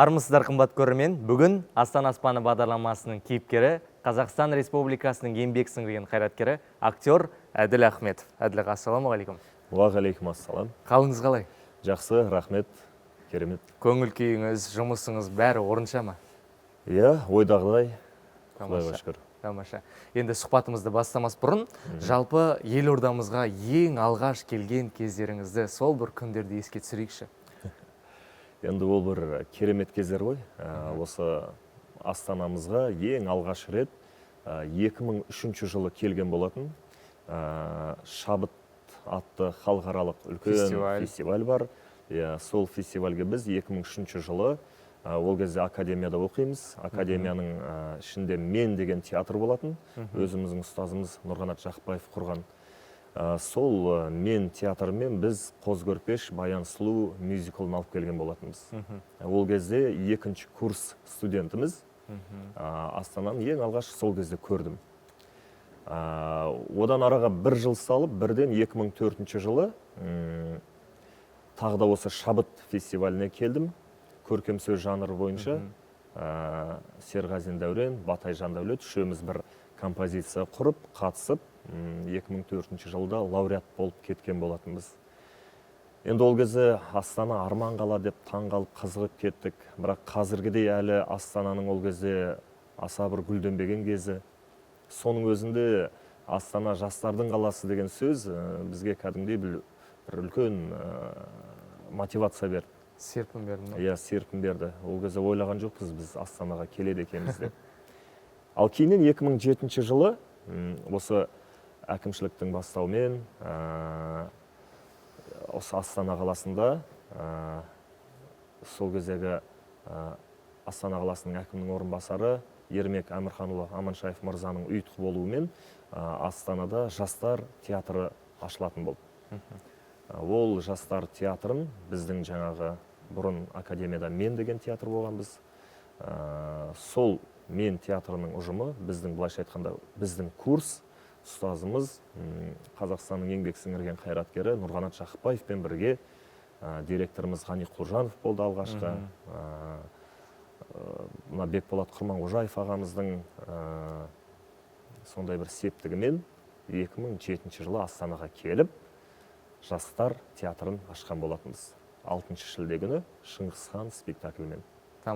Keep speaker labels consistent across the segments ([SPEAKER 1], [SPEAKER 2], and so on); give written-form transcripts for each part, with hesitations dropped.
[SPEAKER 1] Армысыздар, қымбат көрермен! Бүгін «Астана аспаны» бағдарламасының кейіпкері – Қазақстан Республикасының еңбек сіңірген қайраткері, актер Әділ Ахметов. Әділ аға, ассалаумағалейкум!
[SPEAKER 2] Уағалейкум ассалам.
[SPEAKER 1] Қалыңыз қалай?
[SPEAKER 2] Жақсы, рахмет, керемет.
[SPEAKER 1] Көңіл күйіңіз, жұмысыңыз, бәрі орынша ма?
[SPEAKER 2] Иә, ойдағыдай, Құдайға шүкір.
[SPEAKER 1] Тамаша. Енді сұхбатымызды бастамас бұрын жалпы елордамызға ең алғаш келген кездеріңізді, сол бір күндерді еске түсірейікші.
[SPEAKER 2] Енді ол бір керемет кездер ғой. Осы астанамызға ең алғаш рет 2003 жылы келген болатын. «Шабыт» атты халықаралық үлкен
[SPEAKER 1] Фестиваль.
[SPEAKER 2] фестиваль бар. Иә, сол фестивальге біз 2003 жылы, ол кезде академияда оқимыз. Академияның ішінде «Мен» деген театр болатын. Өзіміздің ұстазымыз Нұрғанат Жақыпбаев құрған. Сол «Мен» театрымен біз «Қоз Көрпеш Баян сұлу» мюзиклін алып келген болатынбыз. Ол кезде екінші курс студентіміз. Астананы ең алғаш сол кезде көрдім. Одан араға бір жыл салып, бірден 2004 жылы тағы да осы «Шабыт» фестиваліне келдім. Көркем сөз жанры бойынша Серғазин Дәурен, Батай Жандәулет үшеуміз бір композиция құрып, қатысып, 2004 жылда лауреат болып кеткен болатынбыз. Енді ол кезде Астана арман қала деп таң қалып, қызығып кеттік. Бірақ қазіргідей әлі Астананың ол кезде аса бір гүлденбеген кезі. Соның өзінде Астана жастардың қаласы деген сөз бізге кәдімгідей бір үлкен мотивация берді.
[SPEAKER 1] Серпін берді ма?
[SPEAKER 2] Иә, серпін берді. Ол кезде ойлаған жоқпыз біз Астанаға келеді екенбіз деп. Ал кейіннен 2007 жылы осы әкімшіліктің бастауымен осы Астана қаласында сол кездегі Астана қаласының әкімінің орынбасары Ермек Әмірханұлы Аманшаев мырзаның ұйытқы болуымен Астанада жастар театры ашылатын болды. Ол жастар театрын біздің жаңағы бұрын академияда «Мен» деген театр болғанбыз. Сол «Мен» театрының ұжымы, біздің, былайша айтқанда, біздің курс ұстазымыз Қазақстанның еңбек сіңірген қайраткері Нұрғанат Жақыпбаевпен бірге директорымыз Ғани Құлжанов болды алғашқы. Мына Бекболат Құрманқожаев ағамыздың сондай бір септігімен 2007 жылы Астанаға келіп, жастар театрын ашқан болатынбыз. 6 шілде күні «Шыңғыс хан» спектаклімен.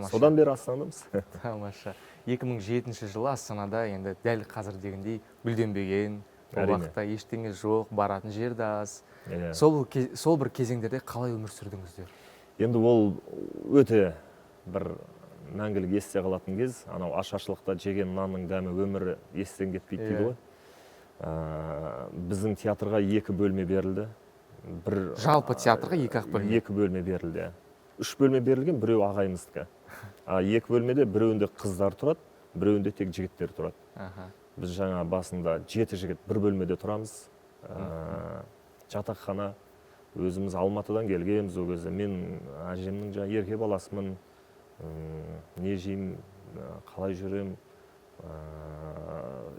[SPEAKER 2] Содан бері Астанадамыз.
[SPEAKER 1] Тамаша. 2007 жылы Астанада енді дәл қазір дегендей гүлденбеген ол уақытта ештеңе жоқ, баратын жер де аз. Сол бір кезеңдерде қалай өмір сүрдіңіздер?
[SPEAKER 2] Енді ол өте бір мәңгілік есте қалатын кез. Анау ашаршылықта жеген нанның дәмі өмірі естен кетпейді дейді ғой. Біздің театрға екі бөлме берілді. Бір
[SPEAKER 1] Жалпы театрға екі-ақ бөлме?
[SPEAKER 2] Екі бөлме берілді. Үш бөлме берілген, біреуі ағайымыздікі. А екі бөлмеде біреуінде қыздар тұрады, біреуінде тек жігіттер тұрады. Біз жаңа басында жеті жігіт бір бөлмеде тұрамыз. Жатақхана. Өзіміз Алматыдан келгенбіз ол кезде. Мен әжемнің жаңа ерке баласымын. Не жеймін, қалай жүрем,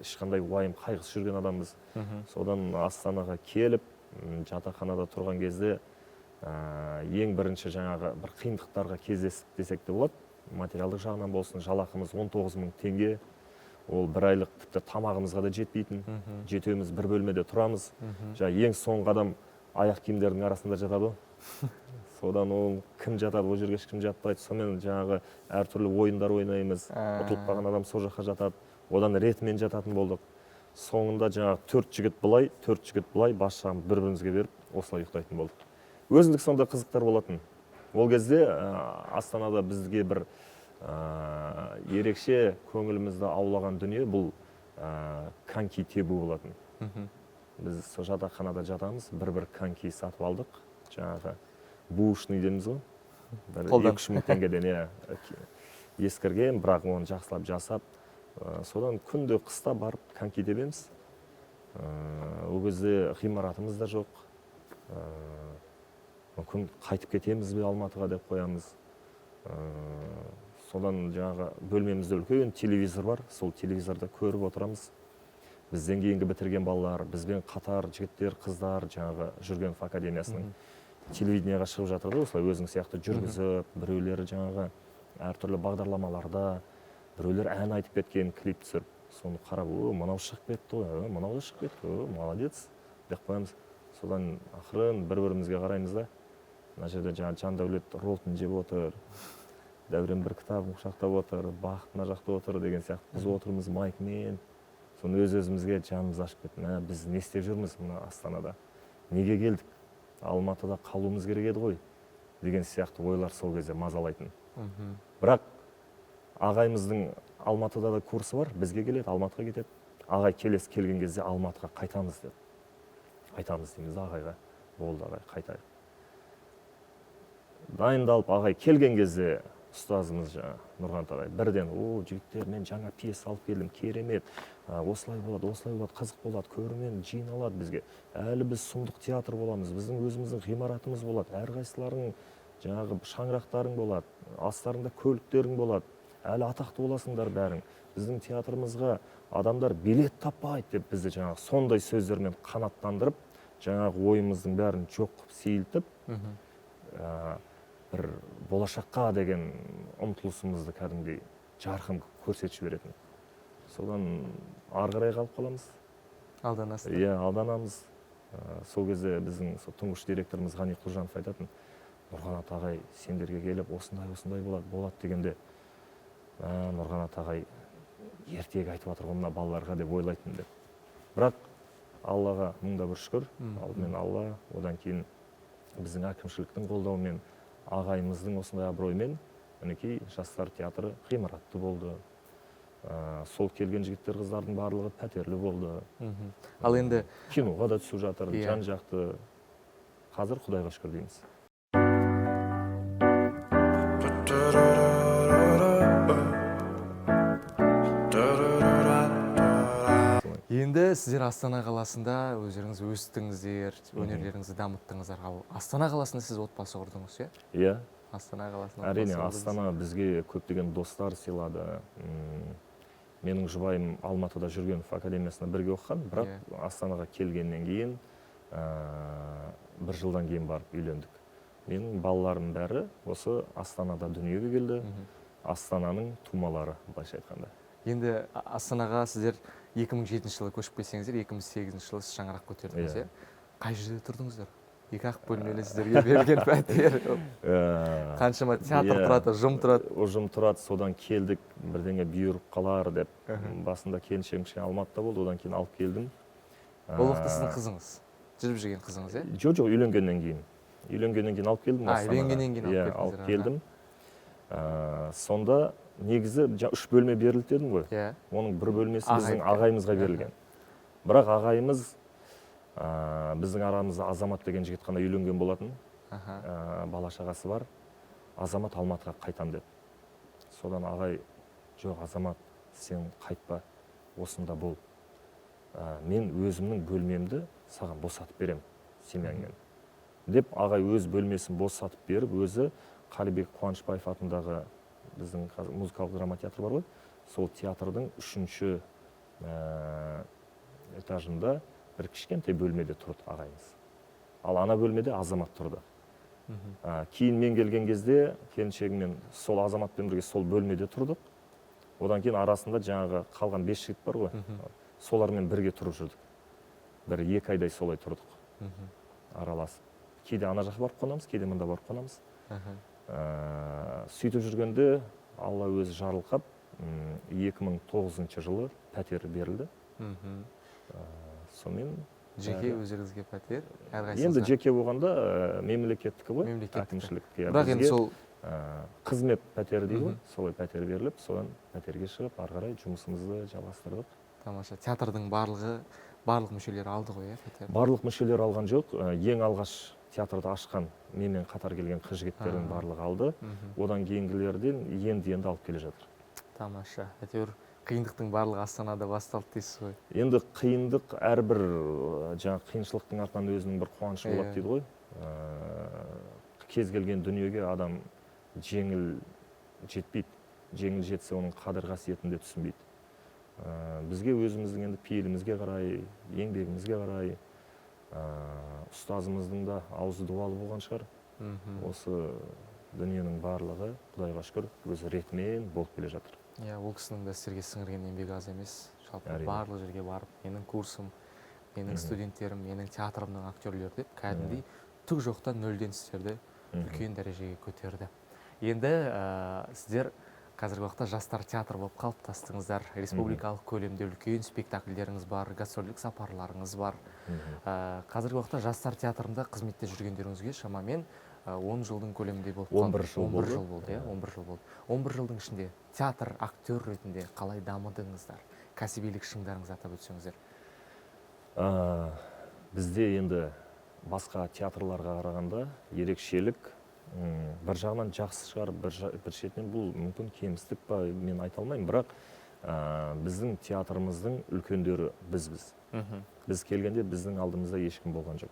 [SPEAKER 2] ешқандай уайым қайғысыз жүрген адамбыз. Содан Астанаға келіп, жатақханада тұрған кезде ең бірінші жаңағы бір қиындықтарға кездестік десек те болады. Материалдық жағынан болсын, жалақымыз 19 мың теңге. Ол бір айлық тіпті тамағымызға да жетпейтін. Жетеуміз бір бөлмеде тұрамыз. Жаңа ең соңғы адам аяқ киімдердің арасында жатады ғой. Содан ол кім жатады, ол жерге ешкім жатпайды. Сонымен жаңағы әртүрлі ойындар ойнаймыз. Ұтылып қалған адам сол жаққа жатады. Одан ретімен жататын болдық. Соңында жаңағы төрт жігіт былай, төрт жігіт былай, бас жағын бір бірімізге беріп, осылай ұйықтайтын болдық. Өзіндік сондай қызықтар болатын. Ол кезде Астанада бізге бір ерекше көңілімізді аулаған дүние бұл коньки тебу болатын. Біз сол жатақханада жатамыз, бір коньки сатып алдық, жаңағы бэушный дейміз ғой, бір
[SPEAKER 1] Қолдан.
[SPEAKER 2] 2-3 мың теңгеден, иә, ескірген, бірақ оны жақсылап жасап, содан күнде қыста барып коньки тебеміз. Ол кезде ғимаратымыз да жоқ. Мүмкін қайтып кетеміз бе Алматыға деп қоямыз. Содан жаңағы бөлмемізде үлкен телевизор бар, сол телевизорда көріп отырамыз. Бізден кейінгі бітірген балалар, бізбен қатар жігіттер, қыздар жаңағы Жүргенов академиясының телевидениеға шығып жатыр да, осылай өзің сияқты жүргізіп, біреулері жаңағы Әртүрлі бағдарламаларда біреулер ән айтып кеткен, клип түсіріп, соны қарап, о, мынау шығып кетті ғой, мынау да шығып кетті, о, молодец деп қоямыз. Содан ақырын бір-бірімізге қараймыз да, мына жерде жаңа Жандәулет роллтон жеп отыр, Дәурен бір кітабын құшақтап отыр, Бақыт мына жақта отыр деген сияқты. Біз отырмыз майкмен. Соны өз-өзімізге жанымыз ашып кетті. Мә, біз не істеп жүрміз мына Астанада? Неге келдік? Алматыда қалуымыз керек еді ғой деген сияқты ойлар сол кезде мазалайтын. Бірақ ағайымыздың Алматыда да курсы бар, бізге келеді, Алматыға кетеді. Ағай келесі келген кезде Алматыға қайтамыз деп айтамыз дейміз да ағайға. Болды ағай, қайтайық. Дайындалып ағай келген кезде ұстазымыз жаңа Нұрғанат ағай бірден, о, жігіттер, мен жаңа пьеса алып келдім, керемет, осылай болады, осылай болады, қызық болады, көрермен жиналады бізге. Әлі біз сұмдық театр боламыз, біздің өзіміздің ғимаратымыз болады, әрқайсыларың жаңағы шаңырақтарың болады, астарыңда көліктерің болады, әлі атақты боласыңдар бәрің. Біздің театрымызға адамдар билет таппайды деп бізді жаңағы сондай сөздермен қанаттандырып, жаңағы ойымыздың бәрін жоқ қылып сейілтіп, бір болашаққа деген ұмтылысымызды кәдімгідей жарқын көрсетіп жіберетін. Содан ары қарай қалып қаламыз.
[SPEAKER 1] Алданасыздар.
[SPEAKER 2] Иә, алданамыз. Сол кезде біздің сол тұңғыш директорымыз Ғани Құлжанов айтатын, Нұрғанат ағай сендерге келіп осындай осындай болады, болады дегенде, Нұрғанат ағай ертегі айтып жатыр ғой мына балаларға деп ойлайтын деп. Бірақ Аллаға мың да бір шүкір, алдымен Алла, одан кейін біздің әкімшіліктің қолдауымен, ағайымыздың осындай абыройымен мінекей жастар театры ғимаратты болды. Сол келген жігіттер қыздардың барлығы пәтерлі болды.
[SPEAKER 1] Ал енді
[SPEAKER 2] киноға да түсіп жатыр, жан жақты. Қазір Құдайға шүкір дейміз.
[SPEAKER 1] Енді сіздер Астана қаласында өздеріңіз өстіңіздер, өнерлеріңізді дамыттыңыздар. Ал Астана қаласында сіз отбасы құрдыңыз, иә?
[SPEAKER 2] Иә.
[SPEAKER 1] Астана қаласында
[SPEAKER 2] Әрине,
[SPEAKER 1] отбасы құрдыңыз.
[SPEAKER 2] Астана бізге көптеген достар сыйлады. Менің жұбайым Алматыда Жүргенов академиясында бірге оқыған, бірақ Астанаға келгеннен кейін, бір жылдан кейін барып үйлендік. Менің балаларым бәрі осы Астанада дүниеге келді. Астананың тумалары, былайша айтқанда.
[SPEAKER 1] Енді Астанаға сіздер 2007 жылы көшіп келсеңіздер, 2008 жылы сіз шаңырақ көтердіңіз, иә? Қай жерде тұрдыңыздар? Екі ақ бөлмелі сіздерге берілген пәтер. Қаншама театр тұрады, ұжым тұрады.
[SPEAKER 2] Ұжым тұрады, содан келдік, бірдеңе бұйырып қалар деп. Басында келіншегім кішкене Алматыда болды, одан кейін алып келдім.
[SPEAKER 1] Ол уақытта сіздің қызыңыз, жүріп жүрген қызыңыз, иә?
[SPEAKER 2] Жоқ, жоқ, үйленгеннен кейін. Үйленгеннен кейін алып келдім Астанаға.
[SPEAKER 1] Үйленгеннен кейін алып
[SPEAKER 2] Иә,
[SPEAKER 1] келдіңіздер,
[SPEAKER 2] алып
[SPEAKER 1] аха.
[SPEAKER 2] келдім. Сонда негізі 3 бөлме берілді дедім ғой. Оның бір бөлмесі біздің ағайымызға берілген. Бірақ ағайымыз, біздің арамызда Азамат деген жігіт қана үйленген болатын. Бала шағасы бар. Азамат Алматыға қайтам деді. Содан ағай, жоқ, Азамат, сен қайтпа, осында бол. Мен өзімнің бөлмемді саған босатып берем, семьяңмен. Деп ағай өз бөлмесін босатып беріп, өзі Қалибек Қуанышбаев атындағы біздің қазір музыкалық драма театры бар ғой, сол театрдың 3-ші этажында бір кішкентай бөлмеде тұрды ағайымыз. Ал ана бөлмеде Азамат тұрды. Кейін мен келген кезде келіншегіммен сол Азаматпен бірге сол бөлмеде тұрдық. Одан кейін арасында жаңағы қалған 5 жігіт бар ғой, солармен бірге тұрып жүрдік. Бір 2 айдай солай тұрдық. Араласып. Кейде ана жаққа барып қонамыз, кейде мында барып қонамыз. Сөйтіп жүргенде Алла өзі жарылқап, 2009 жылы пәтер берілді. Сонымен
[SPEAKER 1] Жеке
[SPEAKER 2] бәрі
[SPEAKER 1] өздеріңізге пәтер,
[SPEAKER 2] Енді
[SPEAKER 1] әрқайсыңызға?
[SPEAKER 2] жеке болғанда, мемлекеттікі ғой,
[SPEAKER 1] Мемлекеттікі.
[SPEAKER 2] әкімшілікке.
[SPEAKER 1] Бірақ енді
[SPEAKER 2] Бізге,
[SPEAKER 1] сол
[SPEAKER 2] қызмет пәтері дейді ғой, солай пәтер беріліп, содан пәтерге шығып, ары қарай жұмысымызды жалғастырдық.
[SPEAKER 1] Тамаша. Театрдың барлық мүшелері алды ғой, иә, пәтер?
[SPEAKER 2] Барлық мүшелері алған жоқ. Ең алғаш театрды ашқан менімен қатар келген қыз жігіттердің барлығы алды. Одан кейінгілерден енді-енді алып келе жатыр.
[SPEAKER 1] Тамаша. Әйтеуір қиындықтың барлығы Астанада басталды дейсіз ғой.
[SPEAKER 2] Енді қиындық әрбір, жаңа қиыншылықтың артынан өзінің бір қуанышы болады дейді ғой. Кез келген дүниеге адам жеңіл жетпейді. Жеңіл жетсе оның қадір қасиетін де түсінбейді. Бізге өзіміздің енді пейілімізге қарай, еңбегімізге қарай, ұстазымыздың да аузы дуалы болған шығар. Осы Дүниенің барлығы, Құдайға шүкір, өз ретімен болып келе жатыр.
[SPEAKER 1] Иә, ол кісінің де сіздерге сіңірген еңбегі аз емес. Жалпы барлық жерге барып, менің курсым, менің студенттерім, менің театрымның актерлері деп кәдімгідей түк жоқтан нөлден сіздерді үлкен дәрежеге көтерді. Енді сіздер қазіргі уақытта жастар театры болып қалыптастыңыздар. Республикалық көлемде үлкен спектакльдеріңіз бар, гастрольдік сапарларыңыз бар. Қазіргі уақытта жастар театрында қызметте жүргендеріңізге шамамен 10 жылдың көлемінде болып қалды.
[SPEAKER 2] 11 жыл
[SPEAKER 1] 11
[SPEAKER 2] болды.
[SPEAKER 1] жыл болды, иә, 11 жыл болды. 11 жылдың ішінде театр актер ретінде қалай дамыдыңыздар? Кәсібилік шыңдарыңызды атап өтсеңіздер.
[SPEAKER 2] Бізде енді басқа театрларға қарағанда ерекшелік, бір жағынан жақсы шығар, бір шетінен бұл мүмкін кемістік па, мен айта алмаймын, бірақ біздің театрымыздың үлкендері бізбіз. Біз келгенде біздің алдымызда ешкім болған жоқ.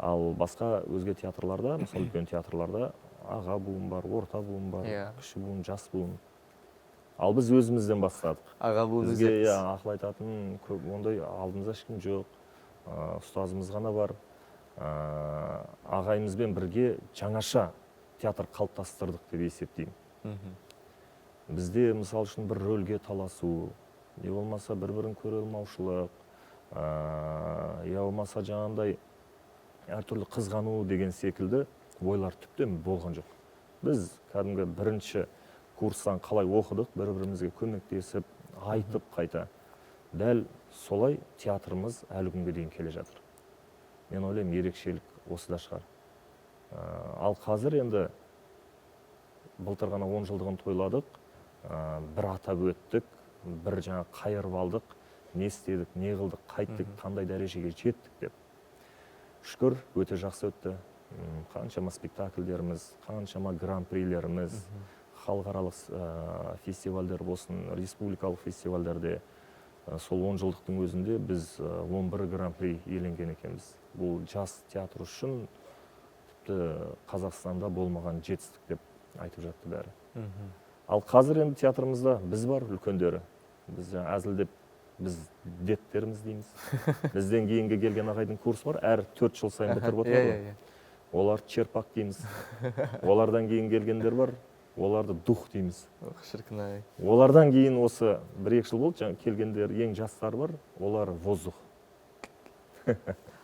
[SPEAKER 2] Ал басқа өзге театрларда, мысалы үлкен театрларда аға буын бар, орта буын бар, кіші буын, жас буын. Ал біз өзімізден бастадық.
[SPEAKER 1] Аға буын
[SPEAKER 2] бізге
[SPEAKER 1] өздеріңіз.
[SPEAKER 2] Иә, ақыл айтатын көп ондай алдымызда ешкім жоқ. Ұстазымыз ғана бар. Ағайымызбен бірге жаңаша театр қалыптастырдық деп есептеймін. Бізде мысал үшін бір рөлге таласу, не болмаса бір-бірін көре алмаушылық, я болмаса жаңағындай әртүрлі қызғану деген секілді ойлар тіптен болған жоқ. Біз кәдімгі бірінші курстан қалай оқыдық, бір-бірімізге көмектесіп, айтып қайта. Дәл солай театрымыз әлі күнге дейін келе жатыр. Мен ойлаймын, ерекшелік осыда шығар. Ал қазір енді былтыр ғана 10 жылдығын тойладық, бір атап өттік, бір жаңа қайырып алдық, не істедік, не қылдық, қайттік, қандай дәрежеге жеттік деп. Шүкір, өте жақсы өтті. Қаншама спектакльдеріміз, қаншама гран-прилеріміз, халықаралық фестивальдер болсын, республикалық фестивальдерде, сол 10 жылдықтың өзінде біз 11 гран-при иеленген екенбіз. Бұл жас театр үшін тіпті Қазақстанда болмаған жетістік деп айтып жатты бәрі. Ал қазір енді театрымызда біз бар, үлкендері. Біз жаңа әзілдеп біз дедтеріміз дейміз. Бізден кейінгі келген ағайдың курсы бар, әр 4 жыл сайын бітіріп отырады ғой. Олар черпак дейміз. Олардан кейін келгендер бар, оларды дух дейміз.
[SPEAKER 1] Ох, шіркін ай.
[SPEAKER 2] Олардан кейін осы 1-2 жыл болды, жаңа келгендер ең жастар бар, олар воздух.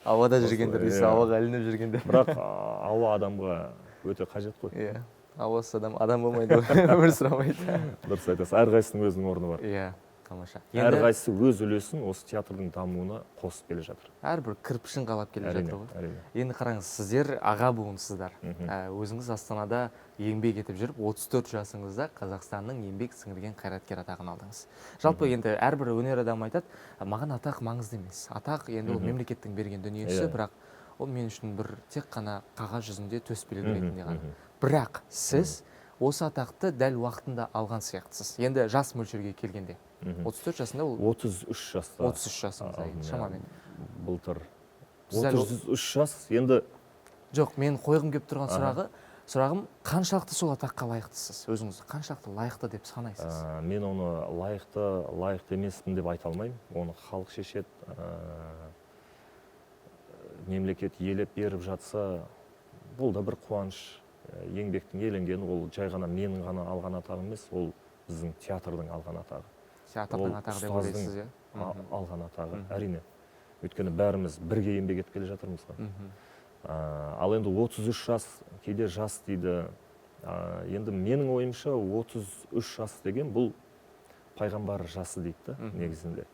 [SPEAKER 1] Ауада жүргендер дейсіз,
[SPEAKER 2] Иә.
[SPEAKER 1] ауаға ілініп жүргендер.
[SPEAKER 2] Бірақ ауа адамға өте қажет қой.
[SPEAKER 1] Иә, ауасыз адам болмайды, өмір сүре алмайды.
[SPEAKER 2] Дұрыс айтасыз, әрқайсысының өзінің орны бар.
[SPEAKER 1] Иә, тамаша.
[SPEAKER 2] Әрқайсысы өз үлесін осы театрдың дамуына қосып келе жатыр.
[SPEAKER 1] Әрбір кірпішін қалап келе жатыр ғой.
[SPEAKER 2] Әрине.
[SPEAKER 1] Енді қараңыз, сіздер аға буынсыздар. Өзіңіз Астанада еңбек етіп жүріп, 34 жасыңызда Қазақстанның еңбек сіңірген қайраткер атағын алдыңыз. Жалпы енді әрбір өнер адамы айтады, маған атақ маңызды емес. Атақ енді ол мемлекеттің берген дүниесі, бірақ ол мен үшін бір тек қана қағаз жүзінде төс белгі ретінде ғана. Бірақ сіз осы атақты дәл уақытында алған сияқтысыз. Енді жас мөлшерге келгенде. 34 жасында ол
[SPEAKER 2] 33 жаста.
[SPEAKER 1] 33 жасыңызда енді шамамен.
[SPEAKER 2] Былтыр.
[SPEAKER 1] Сіз әлі
[SPEAKER 2] 33 жас енді.
[SPEAKER 1] Жоқ, мен қойғым келіп тұрған сұрағым қаншалықты сол атаққа лайықтысыз? Өзіңізді қаншалықты лайықты деп санайсыз?
[SPEAKER 2] Мен оны лайықты, лайықты емеспін деп айта алмаймын. Оны халық шешеді. Мемлекет елеп беріп жатса, бұл да бір қуаныш. Еңбектің еленгені ол жай ғана менің ғана алған атағым емес, ол біздің театрдың алған атағы.
[SPEAKER 1] Театрдың
[SPEAKER 2] Ол
[SPEAKER 1] атағы деп
[SPEAKER 2] ұстаздың
[SPEAKER 1] ойлайсыз, иә?
[SPEAKER 2] Алған атағы, әрине. Өйткені бәріміз бірге еңбек етіп келе жатырмыз ғой. Ал енді 33 жас, кейде жас дейді. Енді менің ойымша 33 жас деген бұл пайғамбар жасы дейді да, негізінде.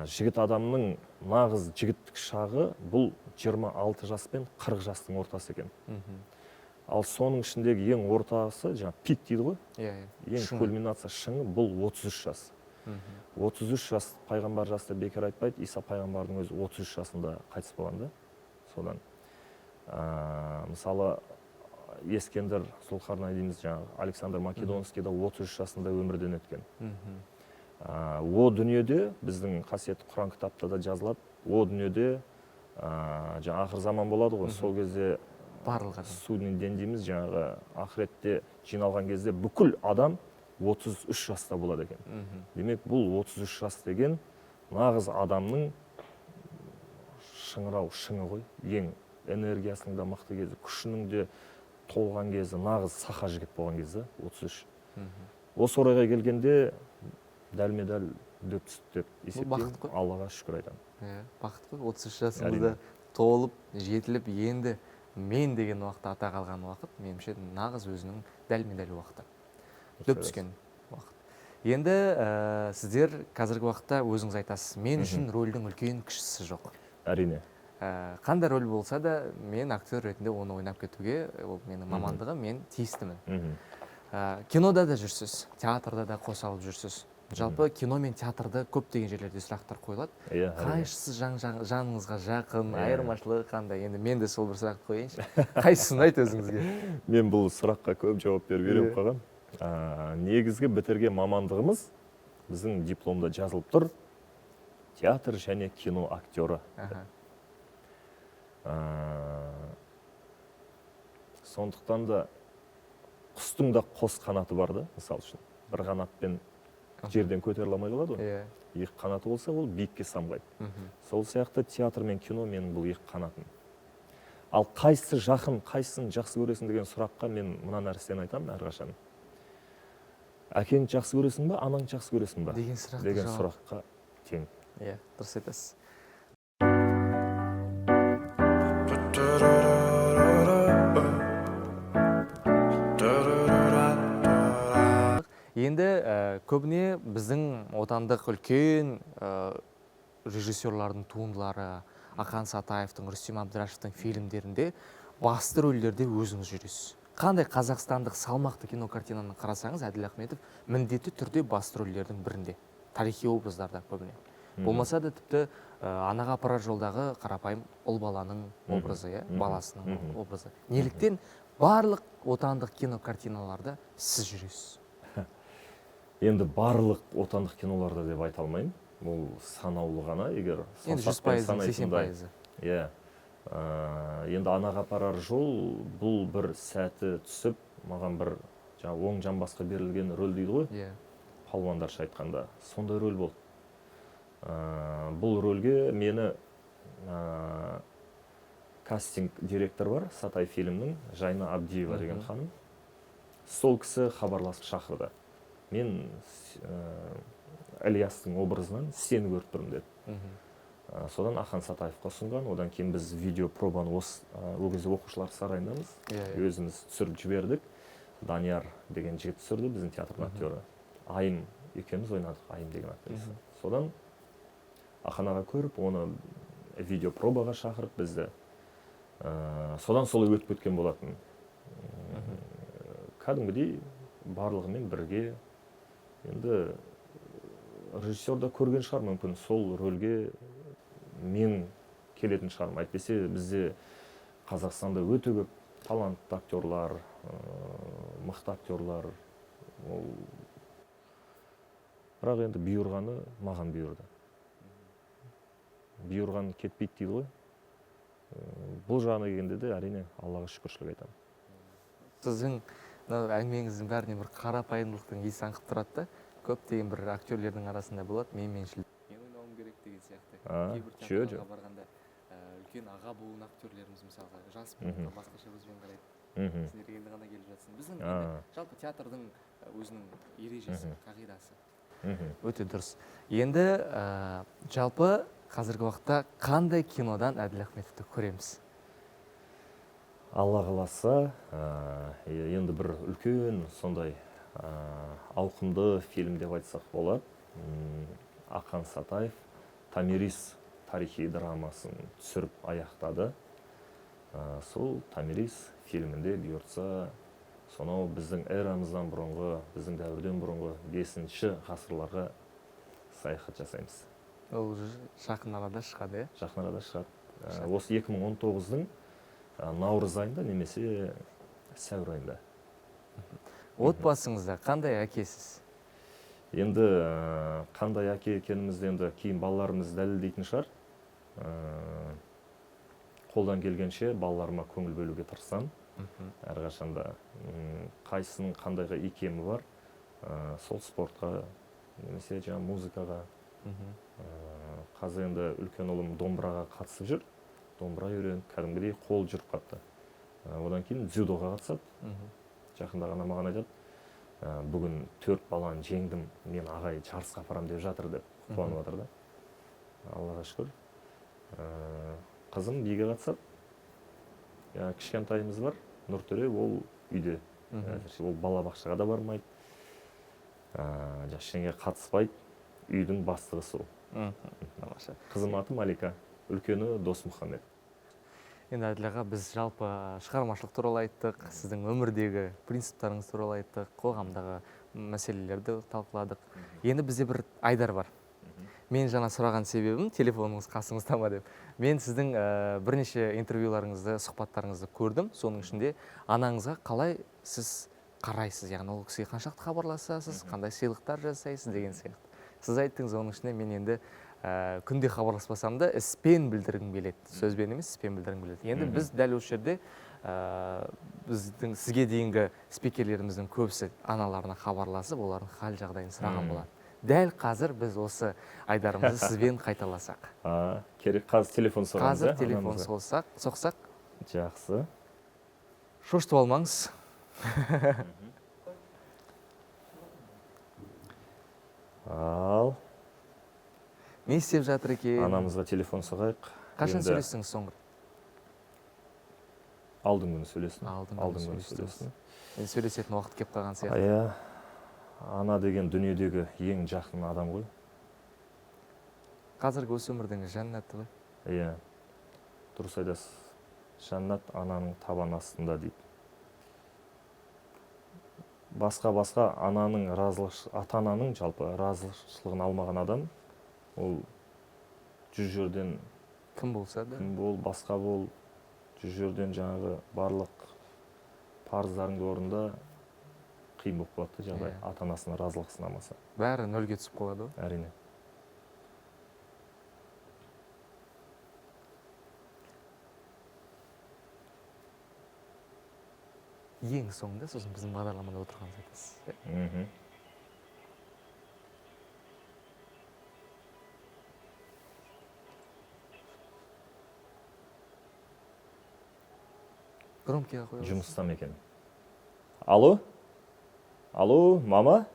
[SPEAKER 2] Жігіт адамның нағыз жігіттік шағы бұл 26 жас пен 40 жастың ортасы екен. Ал соның ішіндегі ең ортасы, жаңа пик дейді ғой, ең
[SPEAKER 1] Шыңы.
[SPEAKER 2] кульминация шыңы бұл 33 жас. 33 жас пайғамбар жасы деп бекер айтпайды. Иса пайғамбардың өзі 33 жасында қайтыс болған да. Содан. Мысалы, Ескендір Зұлқарнай дейміз, жаңағы Александр Македонский да 33 жасында өмірден өткен. О дүниеде, біздің қасиетті Құран кітапта да жазылады, о дүниеде, жаңа ақыр заман болады ғой, сол кезде
[SPEAKER 1] барлық адам.
[SPEAKER 2] Судный день дейміз, жаңағы ақыретте жиналған кезде бүкіл адам 33 жаста болады екен. Демек, бұл 33 жас деген нағыз адамның шыңырау шыңы ғой. Ең энергиясының да мықты кезі, күшінің де Толған кезі, нағыз сақа жігіт болған кезі 33. Осы орайға келгенде дәлме-дәл дөп түсті деп есептеймін. Аллаға шүкір айтамын.
[SPEAKER 1] Иә, бақыт қой. 33 жасыңызда толып, жетіліп, енді мен деген уақытта атақ алған уақыт, меніңше, нағыз өзінің дәлме-дәл уақыты. Дөп түскен уақыт. Енді сіздер қазіргі уақытта өзіңіз айтасыз, мен үшін рөлдің үлкен кішісі жоқ.
[SPEAKER 2] Әрине.
[SPEAKER 1] Қандай рөл болса да, мен актер ретінде оны ойнап кетуге, ол менің мамандығым, мен тиістімін. Кинода да жүрсіз, театрда да қоса алып жүрсіз. Жалпы кино мен театрда көптеген жерлерде сұрақтар қойылады. Қайсысы жаныңызға жақын, айырмашылығы қандай? Енді мен де сол бір сұрақты қояйыншы. Қайсысы ұнайды өзіңізге?
[SPEAKER 2] Мен бұл сұраққа көп жауап беріп үйреніп қалғанмын. Негізгі бітірген мамандығымыз біздің дипломда жазылып тұр. Театр және кино актері. Сондықтан да құстың да қос қанаты бар да, мысал үшін. Бір қанатпен жерден көтеріле алмай қалады ғой. Екі қанаты болса, ол биікке самғайды. Сол сияқты театр мен кино менің бұл екі қанатым. Ал қайсысы жақын, қайсысын жақсы көресің деген сұраққа мен мына нәрсені айтамын әрқашан. Әкеңді жақсы көресің бе, анаңды жақсы көресің бе?
[SPEAKER 1] Деген сұрақты
[SPEAKER 2] Деген
[SPEAKER 1] жауап.
[SPEAKER 2] сұраққа тең.
[SPEAKER 1] Иә, дұрыс айтасыз. Енді көбіне біздің отандық үлкен режиссерлардың туындылары, Ақан Сатаевтың, Рүстем Абдрашевтың фильмдерінде басты рөлдерде өзіңіз жүресіз. Қандай қазақстандық салмақты кинокартинаны қарасаңыз, Әділ Ахметов міндетті түрде басты рөлдердің бірінде, тарихи образдарда көбіне. Болмаса да тіпті анаға апарар жолдағы қарапайым ұл баланың образы, иә, баласының образы. Неліктен барлық отандық кинокартиналарда сіз жүресіз?
[SPEAKER 2] Енді барлық отандық киноларда деп айта алмаймын. Ол санаулы ғана, егер
[SPEAKER 1] Енді жүз
[SPEAKER 2] саусақпен
[SPEAKER 1] пайыздың сексен
[SPEAKER 2] санайтындай.
[SPEAKER 1] пайызы.
[SPEAKER 2] Иә. Енді анаға апарар жол бұл бір сәті түсіп, маған бір жаңа оң жамбасқа берілген рөл дейді ғой. Палуандарша айтқанда сондай рөл болды. Бұл рөлге мені кастинг директор бар, Сатай фильмнің, Жайна Абдиева деген ханым. Сол кісі хабарласып шақырды. Мен Ілиястың образынан сені көріп тұрмын деді. Содан Ақан Сатаевқа ұсынған. Одан кейін біз видеопробаны ол кезде оқушылар сарайындамыз. Өзіміз түсіріп жібердік. Данияр деген жігіт түсірді, біздің театрдың актері. Айым екеуміз ойнадық, Айым деген актриса. Содан Ақан аға көріп, оны видеопробаға шақырып бізді. Содан солай өтіп кеткен болатын. Кәдімгідей барлығымен бірге. Енді режиссер да көрген шығар, мүмкін сол рөлге мен келетін шығармын. Әйтпесе бізде Қазақстанда өте көп талантты актерлар, мықты актерлар. Ол бірақ енді бұйырғаны маған бұйырды. Бұйырған кетпейді дейді ғой. Бұл жағына келгенде де әрине Аллаға шүкіршілік айтамын.
[SPEAKER 1] Сіздің мынау әңгімеңіздің бәріне бір қарапайымдылықтың иісі аңқып тұрады да. Көптеген бір актерлердің арасында болады, менменшіл. Мен ойнауым керек деген сияқты. Кейбір театрларға барғанда, үлкен аға буын актерлеріміз мысалға жас буынға басқаша көзбен қарайды. Сендер енді ғана келіп жатсың. Біздің енді жалпы театрдың өзінің ережесі, қағидасы. Өте дұрыс. Енді жалпы қазіргі уақытта қандай кинодан Әділ Ахметовті көреміз?
[SPEAKER 2] Алла қаласа, енді бір үлкен сондай ауқымды фильм деп айтсақ болады. Ақан Сатаев Томирис тарихи драмасын түсіріп аяқтады. Сол Томирис фильмінде бұйыртса, сонау біздің эрамыздан бұрынғы, біздің дәуірден бұрынғы 5 ғасырларға саяхат жасаймыз.
[SPEAKER 1] Ол жақын арада шығады, иә?
[SPEAKER 2] Жақын арада шығады.
[SPEAKER 1] Шығады.
[SPEAKER 2] Осы екі мың он тоғыздың наурыз айында немесе сәуір айында.
[SPEAKER 1] Отбасыңызда қандай әкесіз?
[SPEAKER 2] Енді қандай әке екенімізді енді кейін балаларымыз дәлелдейтін шығар. Қолдан келгенше балаларыма көңіл бөлуге тырысамын. Әрқашанда, қайсының қандайға икемі бар, сол спортқа немесе жаңа музыкаға. Қазір енді үлкен ұлым домбыраға қатысып жүр. Домбыра үйреніп, кәдімгідей қол жүріп қапты. Одан кейін дзюдоға қатысады. Жақында ғана маған айтады, бүгін 4 баланы жеңдім, мен ағай жарысқа апарам деп жатыр деп қуанып жатыр да. Аллаға шүкір. Қызым биге қатысады. Кішкентайымыз бар, Нұртөре, ол үйде. Әзірше ол балабақшаға да бармайды. Ештеңеге қатыспайды. Үйдің бастығы сол.
[SPEAKER 1] Тамаша.
[SPEAKER 2] Қызым аты Малика, үлкені Досмұхамед.
[SPEAKER 1] Енді Әділ аға, біз жалпы шығармашылық туралы айттық, сіздің өмірдегі принциптарыңыз туралы айттық, қоғамдағы мәселелерді талқыладық. Енді бізде бір айдар бар. Мен жаңа сұраған себебім, телефоныңыз қасыңызда ма деп. Мен сіздің бірнеше интервьюларыңызды, сұхбаттарыңызды көрдім. Соның ішінде анаңызға қалай сіз қарайсыз, яғни ол кісіге қаншалықты хабарласасыз, қандай сыйлықтар жасайсыз деген сияқты. Сіз айттыңыз, оның ішінде мен енді күнде хабарласпасам да іспен білдіргім келеді, сөзбен емес, іспен білдіргім келеді. Енді біз дәл осы жерде біздің сізге дейінгі спикерлеріміздің көбісі аналарына хабарласып, олардың хал жағдайын сұраған болады. Дәл қазір біз осы айдарымызды сізбен қайталасақ.
[SPEAKER 2] Керек, қазір телефон соғамыз,
[SPEAKER 1] Қазір телефон соқсақ.
[SPEAKER 2] Жақсы.
[SPEAKER 1] Шошытып алмаңыз.
[SPEAKER 2] Ал.
[SPEAKER 1] Не істеп жатыр екен?
[SPEAKER 2] Анамызға телефон соғайық.
[SPEAKER 1] Қашан сөйлестіңіз соңғы?
[SPEAKER 2] Алдыңғы күні сөйлестім.
[SPEAKER 1] Алдыңғы күні сөйлестім. Енді сөйлесетін уақыт келіп қалған сияқты.
[SPEAKER 2] Иә. Ана деген дүниедегі ең жақын адам ғой.
[SPEAKER 1] Қазіргі осы өмірдің жәннаты ғой.
[SPEAKER 2] Иә. Дұрыс айтасыз. Жәннат ананың табан астында дейді. Басқа-басқа ананың разылық, ата-ананың жалпы разылықшылығын алмаған адам, ол жүз жерден
[SPEAKER 1] кім болса да,
[SPEAKER 2] кім бол, басқа бол, жүз жерден жаңағы барлық парыздарыңды орында, қиын болып қалады да жағдай, ата-анасының разылық сынамаса.
[SPEAKER 1] Бәрі нөлге түсіп қалады ғой.
[SPEAKER 2] Әрине.
[SPEAKER 1] Ең соңында сосын біздің бағдарламада отырғаныңызды айтасыз. Громкийға қоя аласыз.
[SPEAKER 2] Жұмыста ма екен? Алло? Алло, мама?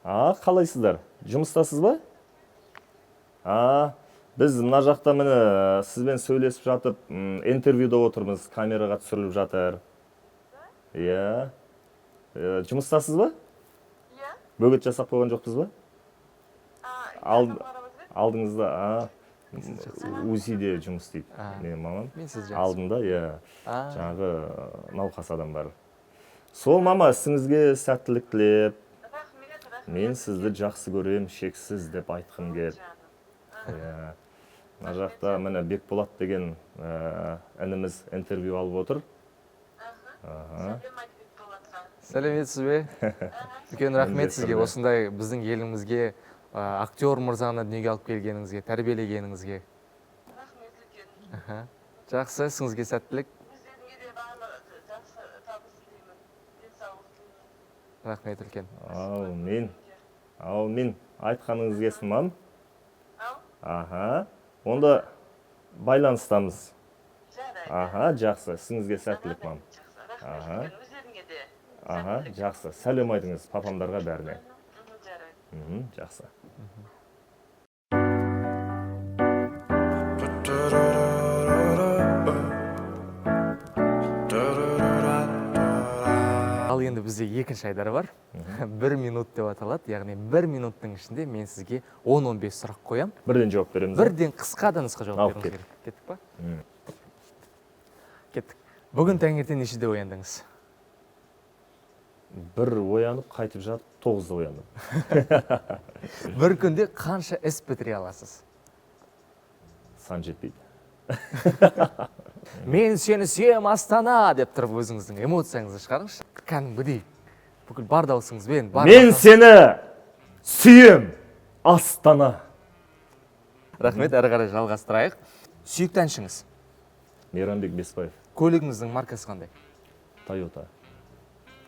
[SPEAKER 2] Қалайсыздар? Жұмыстасыз ба? Біз мына жақта міне сізбен сөйлесіп жатып, интервьюда отырмыз, камераға түсіріліп жатыр. Иә. Жұмыстасыз ба?
[SPEAKER 3] Иә.
[SPEAKER 2] Бөгет жасап қойған жоқпыз ба? Алдыңызда, УЗИ-де жұмыс істейді менің мамам.
[SPEAKER 1] Мен сізді жақсы
[SPEAKER 2] Алдында, иә, жаңағы науқас адам бар. Сол мама, ісіңізге сәттілік тілеп,
[SPEAKER 3] Рахмет, рахмет.
[SPEAKER 2] мен сізді жақсы көрем, шексіз деп айтқым келіп. Иә. Мына жақта міне Бекболат деген ініміз интервью алып отыр.
[SPEAKER 3] Сәлем айт Бекболатқа.
[SPEAKER 1] Сәлеметсіз бе? Үлкен рахмет сізге, осындай біздің елімізге актер мырзаны дүниеге алып келгеніңізге, тәрбиелегеніңізге.
[SPEAKER 3] Рахмет үлкен.
[SPEAKER 1] Жақсы, ісіңізге сәттілік.
[SPEAKER 3] Өздеріңе де барлығы жақсы табыс тілеймін, денсаулық тілеймін.
[SPEAKER 1] Рахмет үлкен.
[SPEAKER 2] Аумин. Аумин. Айтқаныңыз келсін, мам.
[SPEAKER 3] Ау.
[SPEAKER 2] Онда байланыстамыз.
[SPEAKER 3] Жарайды.
[SPEAKER 2] Жақсы. Ісіңізге сәттілік, мам.
[SPEAKER 3] Жақсы, рахмет үлкен. Өздеріңе де.
[SPEAKER 2] Жақсы. Сәлем айтыңыз папамдарға бәріне.
[SPEAKER 3] Жарайды.
[SPEAKER 2] Жақсы.
[SPEAKER 1] Ал енді бізде екінші айдар бар. 1 минут деп аталады. Яғни 1 минуттың ішінде мен сізге 10-15 сұрақ қоям.
[SPEAKER 2] Бірден жауап береміз, а?
[SPEAKER 1] Бірден қысқа да нұсқа жауап
[SPEAKER 2] Ал,
[SPEAKER 1] беруіңіз
[SPEAKER 2] кеттік.
[SPEAKER 1] керек. Кеттік па? Кеттік. Бүгін таңертең нешеде ояндыңыз?
[SPEAKER 2] Бір оянып, қайтып жатып, 9-да ояндым.
[SPEAKER 1] Бір күнде қанша іс бітіре аласыз?
[SPEAKER 2] Сан жетпейді.
[SPEAKER 1] Мен сені сүйем, Астана деп тұрып өзіңіздің эмоцияңызды шығарыңызшы. Кәдімгідей бүкіл бар даусыңызбен, бар
[SPEAKER 2] Мен
[SPEAKER 1] дауысыңыз-
[SPEAKER 2] сені сүйем, Астана.
[SPEAKER 1] Рахмет, әрі қарай жалғастырайық. Сүйікті әншіңіз?
[SPEAKER 2] Мейрамбек Беспаев.
[SPEAKER 1] Көлігіңіздің маркасы қандай?
[SPEAKER 2] Тойота.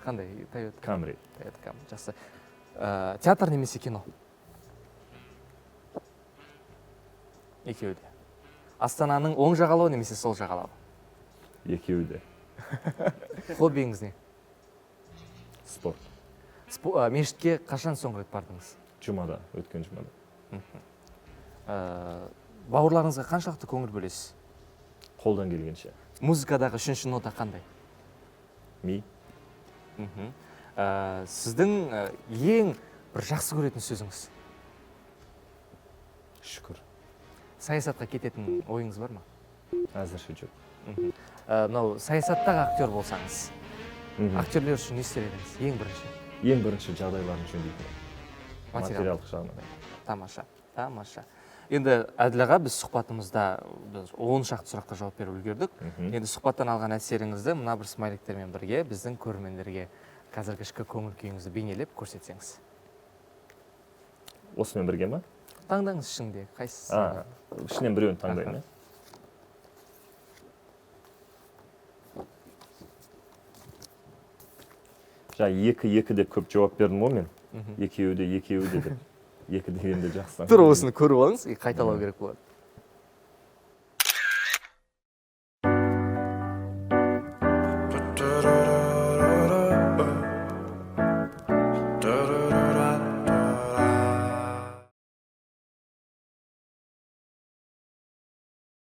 [SPEAKER 1] Қандай? Тойота.
[SPEAKER 2] Камри.
[SPEAKER 1] Тойота Камри, жақсы. Театр немесе кино? Екеуі де. Астананың оң жағалауы немесе сол жағалауы?
[SPEAKER 2] Екеуі де.
[SPEAKER 1] Хоббиіңіз не?
[SPEAKER 2] Спорт.
[SPEAKER 1] Мешітке қашан соңғы рет бардыңыз?
[SPEAKER 2] Жұмада, өткен жұмада.
[SPEAKER 1] Бауырларыңызға қаншалықты көңіл бөлесіз?
[SPEAKER 2] Қолдан келгенше.
[SPEAKER 1] Музыкадағы үшінші нота қандай?
[SPEAKER 2] Ми.
[SPEAKER 1] Сіздің ең бір жақсы көретін сөзіңіз?
[SPEAKER 2] Шүкір.
[SPEAKER 1] Саясатқа кететін ойыңыз бар ма?
[SPEAKER 2] Әзірше жоқ.
[SPEAKER 1] Мынау саясаттағы актер болсаңыз, актерлер үшін не істер едіңіз? Ең бірінші.
[SPEAKER 2] Ең бірінші жағдайларын жөндейтін. Материалдық жағынан.
[SPEAKER 1] Тамаша, тамаша. Енді Әділ аға, біз сұхбатымызда біз 10 шақты сұраққа жауап беріп үлгердік. Енді сұхбаттан алған әсеріңізді мына бір смайликтермен бірге біздің көрермендерге қазіргі ішкі көңіл күйіңізді бейнелеп көрсетсеңіз.
[SPEAKER 2] Осымен бірге ма?
[SPEAKER 1] Таңдаңыз ішінде қайсысы?
[SPEAKER 2] Ішінен біреуін таңдаймын, иә? Жаңа екі деп көп жауап бердім ғой мен. Екеуі де, екеуі де деп. Екі дегенде жақсы.
[SPEAKER 1] Тура осыны көріп алыңыз, и қайталау керек болады.